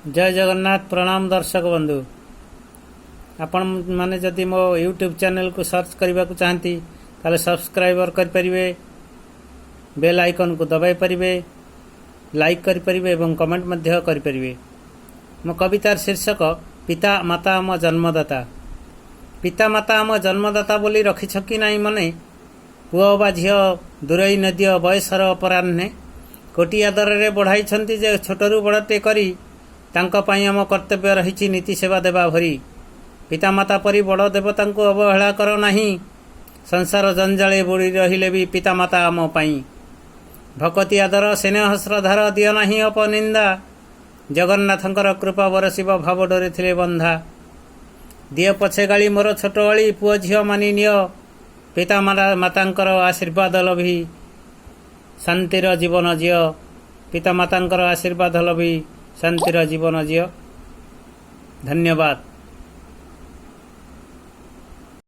ଜୟ ଜଗନ୍ନାଥ। ପ୍ରଣାମ ଦର୍ଶକ ବନ୍ଧୁ। ଆପଣମାନେ ଯଦି ମୋ ୟୁଟ୍ୟୁବ୍ ଚ୍ୟାନେଲକୁ ସର୍ଚ୍ଚ କରିବାକୁ ଚାହାନ୍ତି, ତାହେଲେ ସବସ୍କ୍ରାଇବର କରିପାରିବେ, ବେଲ୍ ଆଇକନ୍କୁ ଦବାଇ ପାରିବେ, ଲାଇକ୍ କରିପାରିବେ ଏବଂ କମେଣ୍ଟ ମଧ୍ୟ କରିପାରିବେ। ମୋ କବିତାର ଶୀର୍ଷକ "ପିତା ମାତା ଆମ ଜନ୍ମଦାତା"। ପିତା ମାତା ଆମ ଜନ୍ମଦାତା ବୋଲି ରଖିଛ କି ନାହିଁ ମନେ? ପୁଅ ବା ଝିଅ ଦୂରେଇ ନଦିଅ ବୟସର ଅପରାହ୍ନେ। କୋଟି ଆଦରରେ ବଢ଼ାଇଛନ୍ତି ଯେ ଛୋଟରୁ ବଡ଼ଟେ କରି, ତାଙ୍କ ପାଇଁ ଆମ କର୍ତ୍ତବ୍ୟ ରହିଛି ନୀତି ସେବା ଦେବା ଭରି। ପିତାମାତା ପରି ବଡ଼ ଦେବତାଙ୍କୁ ଅବହେଳା କର ନାହିଁ। ସଂସାର ଜଞ୍ଜାଳେ ବୁଡ଼ି ରହିଲେ ବି ପିତାମାତା ଆମ ପାଇଁ। ଭକତି, ଆଦର, ସ୍ନେହ, ଶ୍ରଦ୍ଧାର ଦିଅ ନାହିଁ ଅପନିନ୍ଦା। ଜଗନ୍ନାଥଙ୍କର କୃପା ବରସିବ ଭାବ ଡୋରେ ଥିଲେ ବନ୍ଧା। ଦିଅ ପଛେ ଗାଳି ମୋର ଛୋଟ ଅଳି, ପୁଅ ଝିଅ ମାନି ନିଅ। ପିତା ମାତାଙ୍କର ଆଶୀର୍ବାଦ ଲଭି ଶାନ୍ତିର ଜୀବନ ଜିଅ। ପିତା ମାତାଙ୍କର ଆଶୀର୍ବାଦ ଲଭି ଶାନ୍ତିର ଜୀବନ ଜିଅ। ଧନ୍ୟବାଦ।